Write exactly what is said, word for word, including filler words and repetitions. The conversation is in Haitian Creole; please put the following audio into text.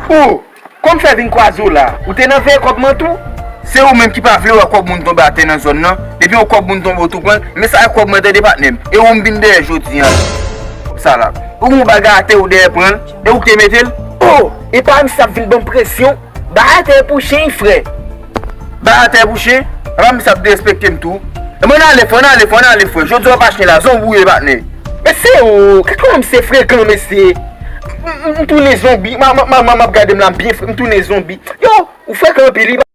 O, kòm fè vin kwaze w la? Ou te nan veye kòb mwen tou? Se ou menm ki pa vle wè kòb moun tonbe atè nan zòn nan. Depi yon kòb moun tonbe, ou tou pran l. Men sa e kòb mwen, tande, patnè m. E ou m vin dèyè jodi a. Kòb sa la. Ou gen yon bagay atè, ou dèyè pran l. E ou ki te mete l? O, e pa misye ap vin ban m presyon? Ba atè pou chen, frè. Ba atè pou chen? Apa misye ap derespekte m tou? E mwen ale, frè, n ale, frè, n ale, frè. Jodi a w pa chen la, zonbi w ye, patnè. Mesye, o, gad kòman misye frekan, mesye. M, m, m tounen zonbi. Ma, ma, ma, ma, m ap gade m la, m byen fre, m tounen zonbi. Yo, ou frekan anpil, wi.